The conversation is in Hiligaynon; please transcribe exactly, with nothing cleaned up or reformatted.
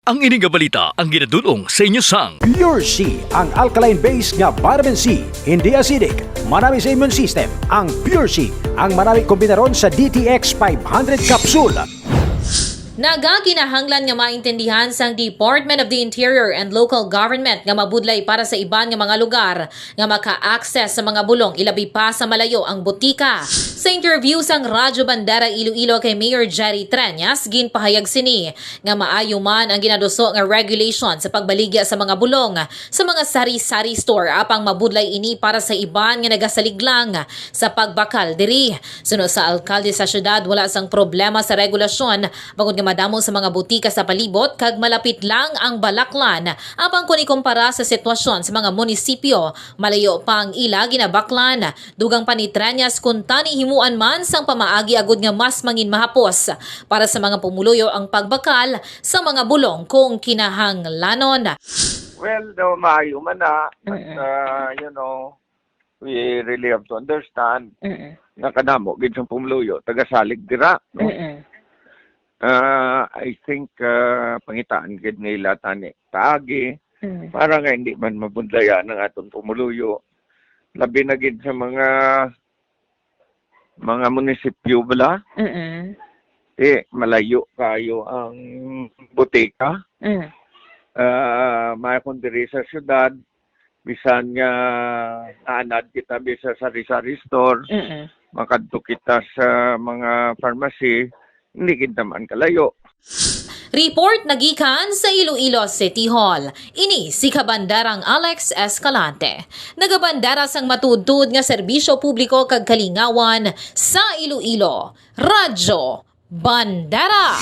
Ang ini nga balita ang ginadul-ong sa inyo sang Pure C, ang alkaline base nga vitamin C, hindi acidic, manami sa immune system. Ang Pure C, ang manami kombinaron sa D T X five hundred capsule. Nagakinahanglan nga maintindihan sang Department of the Interior and Local Government nga mabudlay para sa iban nga mga lugar nga maka-access sa mga bulong, ilabi pa sa malayo ang butika. Sa interview sang Radyo Bandera Iloilo kay Mayor Jerry Treñas, ginpahayag sini nga maayo man ang ginaduso nga regulation sa pagbaligya sa mga bulong sa mga sari-sari store, apang mabudlay ini para sa iban nga nagasalig lang sa pagbakal diri. Suno sa alkalde sa syudad, wala sang problema sa regulasyon bangod nga madamo sa mga butika sa palibot kag malapit lang ang balaklan. Apang kon ikumpara sa sitwasyon sa mga munisipyo, malayo pa ang ila ginabaklan. Dugang pa ni Treñas, kuntani himuan man sang pamaagi agud nga mas mangin mahapos para sa mga pumuluyo ang pagbakal sa mga bulong kung kinahanglanon. Well, daw maayo man na, but, Mm-mm. uh, you know, we really have to understand Mm-mm. nga kadamo gid sang pumuluyo tagasalig dira, no? Mm-mm. Uh, I think, uh, pangitaan gid nila tani paagi Mm. para nga hindi man mabudlayan ang aton pumuluyo, labi na gid sa mga mga munisipyo bala. Mm-mm. Eh, malayo kayo ang butika. Mm. Ah, may kung diri sa syudad, bisan nga naanad kita bisa sa sari-sari store, Mm-mm. makadto kita sa mga pharmacy, hindi kita man kalayo. Report nagikan sa Iloilo City Hall. Ini si Kabandarang Alex Escalante. Nagabandara sang matuod-tuod nga serbisyo publiko kag kalingawan sa Iloilo. Radyo Bandera.